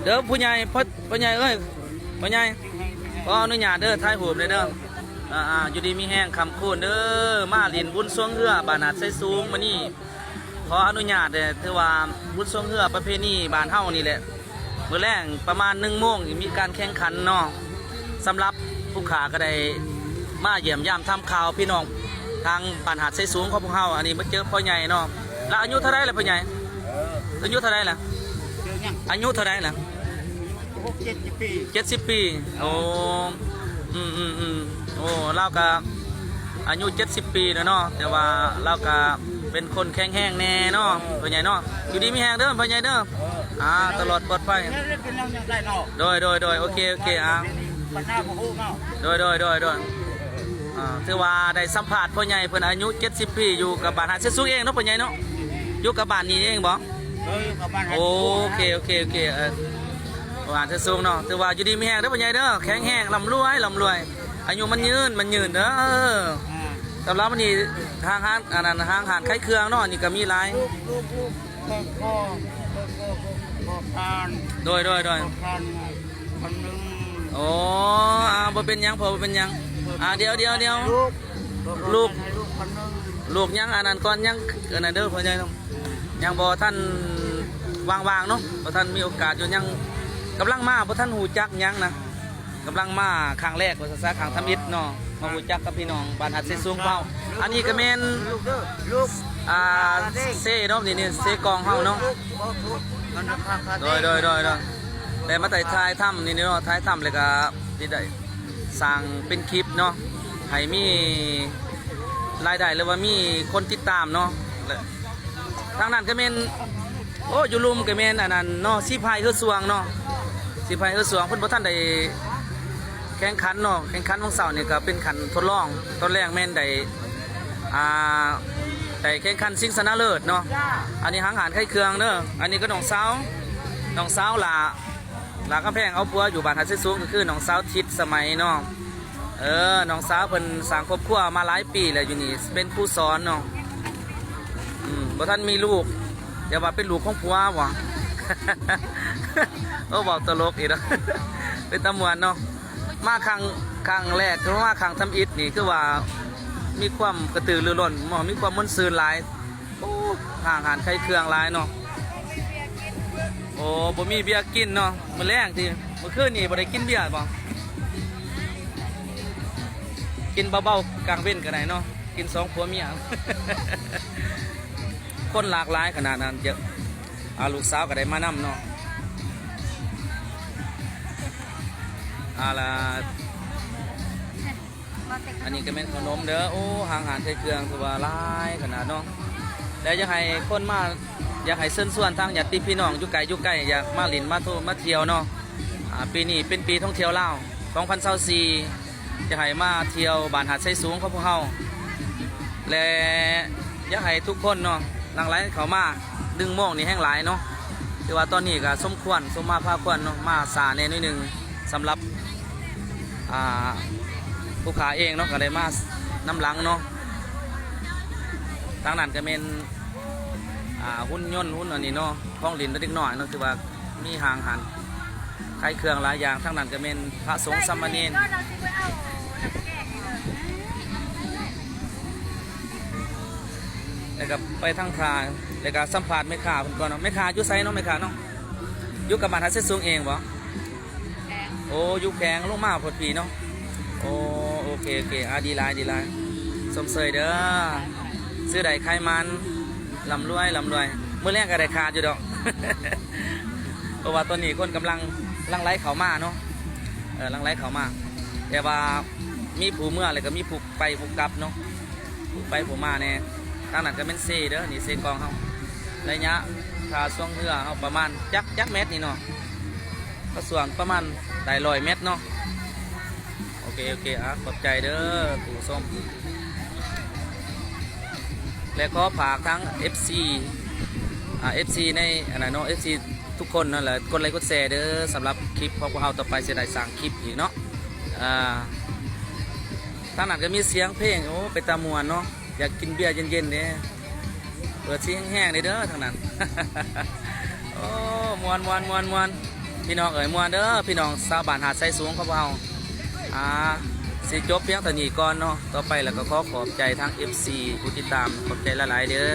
ເດີຜູ້ໃຫຍ່ ພໍ່ ພໍ່ໃຫຍ່ເອີຍ ພໍ່ໃຫຍ່ ຂໍອະນຸຍາດເດີ ຖ່າຍຮູບແດ່ເດີ. ອ່າໆ ຢູ່ດີມີແຮງຄ້ຳຄູນເດີ ມາຫຼິ້ນບຸນຊ່ວງເຮືອບ້ານຫາດໄຊສູງມື້ນີ້. ຂໍອະນຸຍາດເດີ ຖືວ່າບຸນຊ່ວງເຮືອປະເພນີບ້ານເຮົານີ້ແຫຼະ. ມື້ແລງປະມານໜຶ່ງໂມງນີ້ມີການແຂ່ງຂັນເນາະ. ສຳລັບຜູ້ຂ້າກໍໄດ້ມາຢ້ຽມຢາມຖາມຂ່າວພີ່ນ້ອງທາງບ້ານຫາດໄຊສູງຂອງພວກເຮົາ. ອັນນີ້ມາເຈີພໍ່ໃຫຍ່ເນາະ. ລະອາຍຸເທົ່າໃດລະພໍ່ໃຫຍ່? ເອີ ອາຍຸເທົ່າໃດລະ? ເອີ ອາຍຸເທົ່າໃດລະ? ຫົກເຈັດສິບປີ ເຈັດສິບປີ. ໂອ້ ອືມໆໆ ໂອ້ ລາວກະອາຍຸເຈັດສິບປີແລ້ວເນາະ ແຕ່ວ່າລາວກະເປັນຄົນແຂງແຮງແດ່ເນາະ ພໍ່ໃຫຍ່ເນາະ. ຢູ່ດີມີແຮງເດີພໍ່ໃຫຍ່ເດີ. ເອີ ອ່າ ຕະຫຼອດປອດໄພ. ໂດຍໆໆ ໂອເຄໆ ອ່າ ໂດຍໆໆໆ ອ່າ ຖືວ່າໄດ້ສຳພາດພໍ່ໃຫຍ່ເພິ່ນອາຍຸເຈັດສິບປີ ຢູ່ກັບບ້ານຫາດເຊສຸງເອງເນາະ ພໍ່ໃຫຍ່ເນາະ. ຢູ່ກັບບ້ານນີ້ເອງບໍ່? ໂອເຄໆໆ ເອີ ບ້ານເຊສຸງເນາະ. ຖືວ່າຢູ່ດີມີແຮງເດີພໍ່ໃຫຍ່ເດີ ແຂງແຮງ ລ່ຳລວຍ ລ່ຳລວຍ ອາຍຸໝັ້ນຍືນ ໝັ້ນຍືນເດີ. ອ່າ ສຳລັບມື້ນີ້ທາງຮ້ານ ອັນນັ້ນ ທາງຮ້ານຂາຍເຄື່ອງເນາະ ນີ້ກໍມີຫຼາຍ. ໂດຍໆໆ ໂອ້ ອ່າ ບໍ່ເປັນຫຍັງພໍ່ ບໍ່ເປັນຫຍັງ. ອ່າ ດຽວໆໆ ລູກ ລູກຍັງອັນນັ້ນກ່ອນ ຍັງອັນນັ້ນເດີພໍ່ໃຫຍ່ເນາະ. ຍັງບໍ່ທັນວ່າງໆເນາະ ບໍ່ທັນມີໂອກາດຢູ່ ຍັງກຳລັງມາ ບໍ່ທັນຮູ້ຈັກຫຍັງນະ ກຳລັງມາຄັ້ງແລກວ່າຊັ້ນຊະ ຄັ້ງທຳອິດເນາະ ມາຮູ້ຈັກກັບພີ່ນ້ອງບ້ານຫາດເຊສູງເຮົາ. ອັນນີ້ກໍແມ່ນ ອ່າ ເຊເນາະ ນີ້ ນີ້ເຊກອງເຮົາເນາະ. ໂດຍໆໆໆ ແຕ່ມາໄດ້ຖ່າຍທຳນີ້ເນາະ ຖ່າຍທຳແລ້ວກໍຊິໄດ້ ສ້າງເປັນຄລິບເນາະ ໃຫ້ມີລາຍໄດ້ ຫຼືວ່າມີຄົນຕິດຕາມເນາະ. ແລະ ທາງນັ້ນກໍແມ່ນ ໂອ້ ຢູ່ລຸ່ມກໍແມ່ນອັນນັ້ນເນາະ ສີພາຍເຮືອສວງເນາະ ສີພາຍເຮືອສວງ. ເພິ່ນບໍ່ທັນໄດ້ແຂ່ງຂັນເນາະ ແຂ່ງຂັນວັນເສົານີ້ກໍເປັນຂັ້ນທົດລອງ. ຕອນແລກແມ່ນໄດ້ ອ່າ ໄດ້ແຂ່ງຂັນຊິງຊະນະເລີດເນາະ. ອັນນີ້ທາງຮ້ານຂາຍເຄື່ອງເດີ. ອັນນີ້ກໍນ້ອງສາວ ນ້ອງສາວຫຼ້າ ຫຼ້າກຳແພງເອົາຜົວຢູ່ບ້ານຫາດເຊສູງ ກໍຄືນ້ອງສາວທິດສະໄໝເນາະ. ເອີ ນ້ອງສາວເພິ່ນສ້າງຄອບຄົວມາຫຼາຍປີແລ້ວຢູ່ນີ້ ເປັນຄູສອນເນາະ. ອືມ ບໍ່ທັນມີລູກ ແຕ່ວ່າເປັນລູກຂອງຜົວບໍ? ໂອ້ ເວົ້າຕະຫຼົກອີກເນາະ ເປັນຕາມ່ວນເນາະ. ມາຄັ້ງ ຄັ້ງແລກ ຄືມາຄັ້ງທຳອິດນີ້ ຄືວ່າມີຄວາມກະຕືລືລົ້ນ ມີຄວາມມ່ວນຊື່ນຫຼາຍ. ໂອ້ ຫ້າງຮ້ານຂາຍເຄື່ອງຫຼາຍເນາະ. ໂອ້ ບໍ່ມີເບຍກິນເນາະ ມື້ແລງຕິ ມື້ຄືນນີ້ບໍ່ໄດ້ກິນເບຍບໍ? ກິນເບົາໆກາງເວັນກໍໄດ້ເນາະ ກິນສອງຜົວເມຍ. ຄົນຫຼາກຫຼາຍຂະໜາດນັ້ນ ເຢີະ. ອ່າ ລູກສາວກໍໄດ້ມານຳເນາະ. ອ່າ ລະ ອັນນີ້ກໍແມ່ນເຂົ້າໜົມເດີ. ໂອ້ ຫ້າງຮ້ານຂາຍເຄື່ອງຖືວ່າຫຼາຍຂະໜາດເນາະ. ແລະ ຢາກໃຫ້ຄົນມາ ຢາກໃຫ້ເຊີນຊວນທາງຍາດຕິພີ່ນ້ອງຢູ່ໄກຢູ່ໃກ້ ຢາກມາຫຼິ້ນມາໂທມາທ່ຽວເນາະ. ອ່າ ປີນີ້ເປັນປີທ່ອງທ່ຽວລາວ ສອງພັນຊາວສີ່ ຢາກໃຫ້ມາທ່ຽວບ້ານຫາດໄຊສູງຂອງພວກເຮົາ ແລະ ຢາກໃຫ້ທຸກຄົນເນາະ ຫຼັ່ງໄຫຼເຂົ້າມາ. ໜຶ່ງໂມງນີ້ແຮ່ງຫຼາຍເນາະ ແຕ່ວ່າຕອນນີ້ກໍສົມຄວນ ສົມມາພາຄວນເນາະ ມາຊ້າແດ່ໜ້ອຍໜຶ່ງ. ສຳລັບ ອ່າ ຜູ້ຂ້າເອງເນາະ ກໍໄດ້ມານຳຫຼັງເນາະ. ທາງນັ້ນກໍແມ່ນ ອ່າ ຫຸ່ນຍົນ ຫຸ່ນອັນນີ້ເນາະ ຂອງຫຼິ້ນເດັກນ້ອຍເນາະ ຖືວ່າມີຫ້າງຮ້ານຂາຍເຄື່ອງຫຼາຍຢ່າງ. ທາງນັ້ນກໍແມ່ນພະສົງສາມະເນນ. ແລ້ວກໍໄປທາງທ່າ ແລ້ວກໍສຳພາດແມ່ຄ້າເພິ່ນກ່ອນເນາະ. ແມ່ຄ້າຢູ່ໃສເນາະ ແມ່ຄ້າເນາະ? ຢູ່ກັບບ້ານຫາດເຊສູງເອງບໍ? ແຂວງ ໂອ້ ຢູ່ແຂວງ ລົງມາຮອດພີ້ເນາະ. ໂອ້ ໂອເຄ ໂອເຄ ອ່າ ດີຫຼາຍ ດີຫຼາຍ ຊົມເຊີຍເດີ. ຊື້ໄດ້ຂາຍໝານ ລ່ຳລວຍ ລ່ຳລວຍ. ມື້ແລງກໍໄດ້ຂາດຢູ່ດອກ ເພາະວ່າຕອນນີ້ຄົນກຳລັງຫຼັ່ງໄຫຼເຂົ້າມາເນາະ. ເອີ ຫຼັ່ງໄຫຼເຂົ້າມາ ແຕ່ວ່າມີຜູ້ເມືອ ແລ້ວກໍມີຜູ້ໄປຜູ້ກັບເນາະ. ຜູ້ໄປຜູ້ມາແດ່. ທາງນັ້ນກໍແມ່ນເຊເດີ ນີ້ເຊກອງເຮົາ. ໄລຍະທ່າຊ່ວງເຮືອເຮົາປະມານຈັກ ຈັກແມັດນີ້ເນາະ? ກໍຊ່ວງປະມານໄດ້ຮ້ອຍແມັດເນາະ. ໂອເຄ ໂອເຄ ອ່າ ຂອບໃຈເດີຜູ້ຊົມ. ແລະ ຂໍຝາກທັງເອັຟຊີ ອ່າ ເອັຟຊີໃນອັນນັ້ນເນາະ ເອັຟຊີ ທຸກຄົນນັ້ນແຫຼະ ກົດໄລກົດແຊເດີ. ສຳລັບຄລິບຂອງພວກເຮົາຕໍ່ໄປ ຊິໄດ້ສ້າງຄລິບອີກເນາະ. ອ່າ ທາງນັ້ນກໍມີສຽງເພງ ໂອ້ ເປັນຕາມ່ວນເນາະ. ຢາກກິນເບຍເຢັນໆເດ້. ເປີດສຽງແຮງໆເດີທາງນັ້ນ. ໂອ້ ມ່ວນໆໆໆ ພີ່ນ້ອງເອີຍ ມ່ວນເດີ ພີ່ນ້ອງຊາວບ້ານຫາດຊາຍສູງຂອງພວກເຮົາ. ອ່າ ຊິຈົບພຽງເທົ່ານີ້ກ່ອນເນາະ ຕໍ່ໄປແລ້ວກໍຂໍຂອບໃຈທາງເອັຟຊີຜູ້ຕິດຕາມ ຂອບໃຈຫຼາຍໆເດີ.